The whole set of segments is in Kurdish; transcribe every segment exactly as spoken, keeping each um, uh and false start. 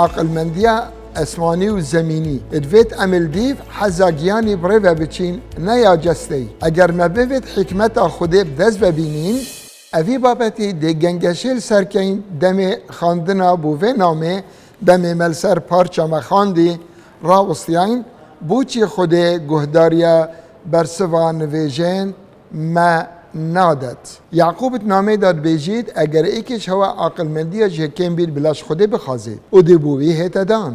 Aqilmendiya esmanî û zemînî. Divêt em li dîv heza giyanî bi rê ve biçîn, ne ya cesteyî. Eger me bivêt hikmeta Xwedê bi dest ve bînîn, evî babetî dê gengeşê li ser keyn demê xandina bû vê namê, demê me li ser parça me xandî, rawestiyayîn, bo çî Xwedê guhdariya bersiva nivêjên me nadet. Yaqûb di namê de dibêjît, eger êkê ji hewe aqilmendiya ji kêm bît, bila ji Xwedê bixwazît û dê bo wî hête dan.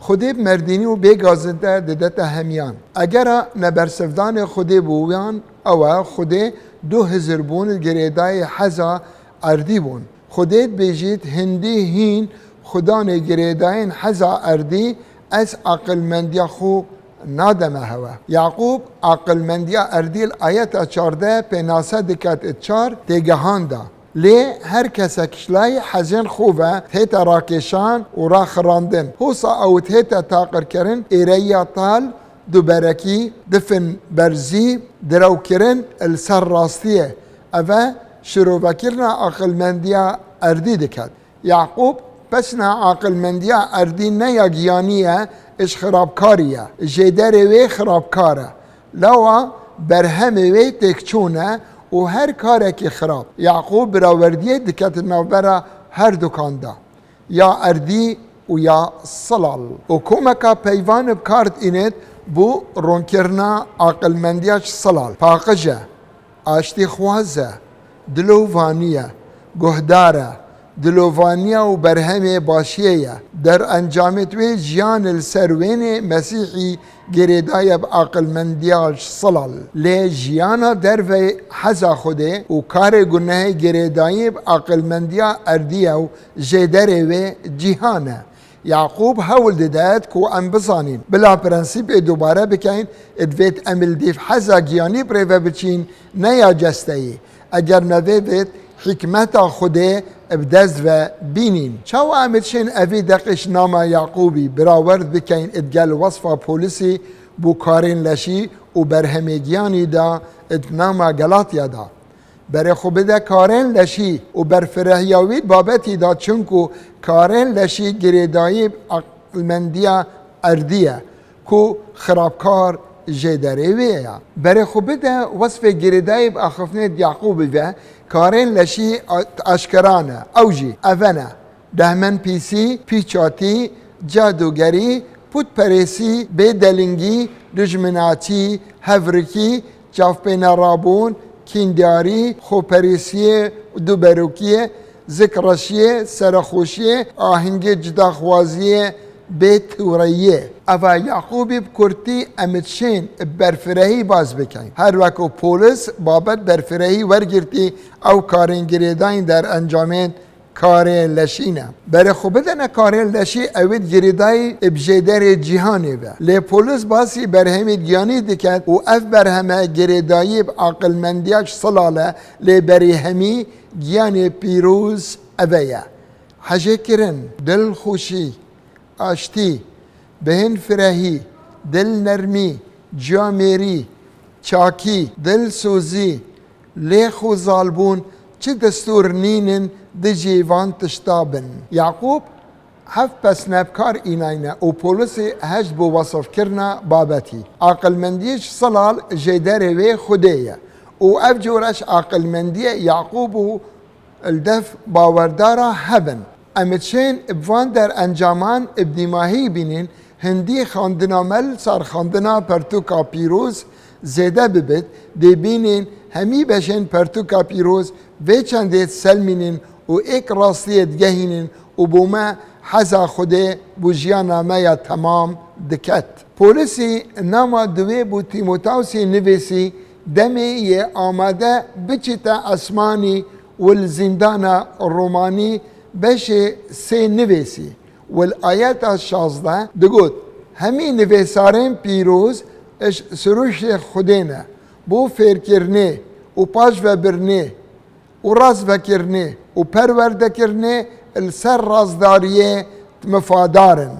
Xwedê bi merdînî û bê gazinde didete hemiyan. Egera nebersivdanê Xwedê bo wan, ew e Xwedê du hizir bûn li girêdayê heza erdî bûn. Xwedê dibêjît, hindî hîn xudanê girêdayên heza erdî, ez aqilmendiya xwe nademe hewe. Yaqûb aqilmendiya erdî li ayeta çardeh pênase diket û çar têgihanda. Lê her kesek ji layê hezên xwe ve tête rakêşan û raxirandin. Hosa ew tête taqirkirin, êreyiya tal, duberekî, difin berzî, direwkirin li ser rastiyê. Ev e şirovekirina aqilmendiya erdî diket. Yaqûb pesna aqilmendiya erdî ne ya giyanî ye, ji xirabkarî ye. Jêderê wê xirabkar e. Lawa berhemê wê têkçûn e û her karekî xirab. Yaqûb birawerdiyê diketin navbera her dukan de, ya erdî û ya silal. Û komeka peyvan bi kar dînit bo rûnkirina aqilmendiya ji silal. Paqij e, aştîxwaz e, dilovanî ye, guhdar e, dilovaniya û berhemê başiyê ye. Derencamê wê jiyan li ser wênê Mesîhî girêdaye bi aqilmendiya ji silal. Lê jiyana derveyî heza Xwedê û karê gunehê girêdayî bi aqilmendiya erdî ye û jêderê wê cîhan e. Yaqûb hewl dide ku em bizanîn, bila prensîpê dubare bikeyn, divêt em li dîv heza giyanî bi rê ve biçîn, ne ya cesteyî. Eger me vê vêt hikmeta Xwedê bi dest ve bînîn. Çawa em dişên evî deqî ji nama Yaqûbî birawerd bikeyn digel wesfa Polîsî bo karên leşî û berhemê giyanî de di nama Galatya de? Berê xwe bide karên leşî û berfirehiya wî babetî de, çunku karên leşî girêdayî bi aqilmendiya erdî ye, ku xirabkar jêderê wê ye. Berê xwe bide wesfê girêdayî bi axiftinê di Yaqûbî ve karên leşî a-, aşkera ne. Ew jî eve ne: dehmenpîsî, pîçatî, cadûgerî, pûtperêsî, bêdelingî, dijminatî, hevrikî, çavpênerabûn, kîndarî, xweperêsiyê, duberokiyê, zikreşiyê, serexweşiyê, ahengê cudaxwaziyê, bêtewreyiyê. Eva Yaqûbî bi kurtî em dişên bi berfirehî baz bikeyn. Her wek ku Polîs babet berfirehî wergirtî, ew karên girêdayîn derencamên karê leşî ne. Berê xwe bidene karê leşî, ew ê girêdayî bi jêderê cîhanê be. Lê Polîs basî berhemê giyanî diket û ev berheme girêdayî bi aqilmendiya ji silal e, lê berî hemî giyanê pîroz eve ye. Hejêkirin, dilxweşî, aştî, bêhnfirehî, dilnermî, camêrî, çakî, dilsozî, lêxozalbûn çi destûr nînin dijî van tişta bin. Yaqûb heft pesne bi kar înayne û Polîsî heşt bo wesifkirina babetî. Aqilmendiyê ji silal jêderê wê Xwedê ye û ev cure ji aqilmendiyê Yaqûb û li def bawerdara hebin. Em dişên bi van derencaman bi dîmahî bînin, hindî xandina me li ser xandina pertûka pîroz zêde bibit, dê bînin hemî beşên pertûka pîroz vê çendê diselmînin û êk rastiyê digehînin û bo me heza Xwedê bo jiyana me ya temam diket. Polîsî nama di wê bo Tîmotawsî nivîsî, demê yê amade biçîte esmanî û li zîndana Romanî beşê sê nivîsî û li ayeta şazdeh digot: Hemî nivîsarên pîroz ji sirûşê Xwedê ne, bo fêrkirinê û paşvebirinê û rastvekirinê û perwerdekirinê li ser rastdariyê mifadar in.